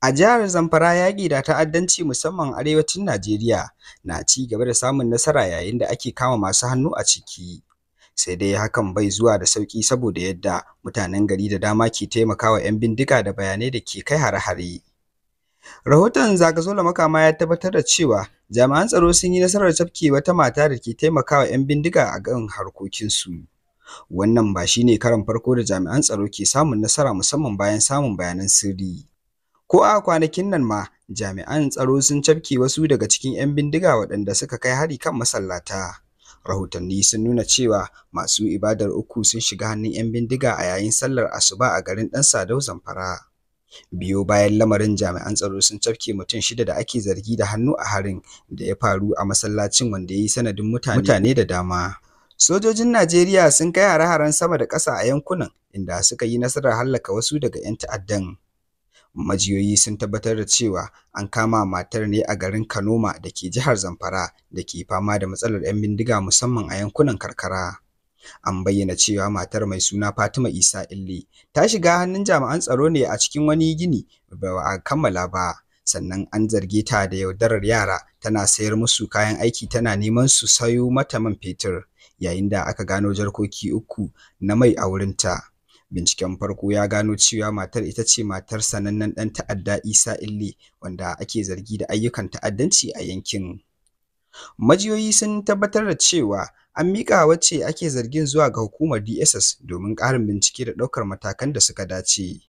A jihar Zamfara, yaƙi da ta'addanci musamman a arewacin Najeriya na ci gaba da samun nasara yayin da ake kama masu hannu a ciki. Sai dai hakan bai zuwa da sauƙi saboda yadda mutanen gari da dama ke taimakawa 'yan bindiga da bayanai da ke kai hare-hare. Rahoton Zagazola Makama ya tabbatar da cewa jami'an tsaro sun yi nasarar cafke wata mata da ke taimakawa 'yan bindiga a kan harkokinsu. Wannan ba shi ne karon farko da jami'an tsaro ke samun nasara musamman bayan samun bayanan sirri. Ko a kwanakin nan ma jami'an tsaro sun cafke wasu daga cikin 'yan bindiga waɗanda suka kai hari kan masallata. Rahotanni sun nuna cewa masu ibadar uku sun shiga hannun 'yan bindiga a yayin sallar asuba a garin Ɗan Sadau, Zamfara. Biyo bayan lamarin, jami'an tsaro sun cafke mutum shida da ake zargi da hannu a harin da ya faru a masallacin wanda ya yi sanadin mutane da dama. Sojojin Najeriya sun kai hare-haren sama da ƙasa a yankunan, inda suka yi nasarar hallaka wasu daga 'yan ta'addan. Majiyoyi sun tabbatar da cewa an kama matar ne a garin Kanoma da ke jihar Zamfara da ke fama da matsalar 'yan bindiga musamman a yankunan karkara. An bayyana cewa matar mai suna Fatima Isa Ille ta shiga hannun jami'an tsaro ne a cikin wani gini da ba a kammala ba. Sannan an zarge ta da yaudarar yara tana sayar musu kayan aiki tana neman su sayo mata man fetur, yayin da aka gano jarkoki uku na mai a wurinta. Binciken farko ya gano cewa matar ita ce matar sanannen ɗan ta'adda Isa Ille wanda ake zargi da ayyukan ta'addanci a yankin. Majiyoyi sun tabbatar da cewa an miƙa wacce ake zargin zuwa ga hukumar DSS domin ƙarin bincike da ɗaukar matakan da suka dace.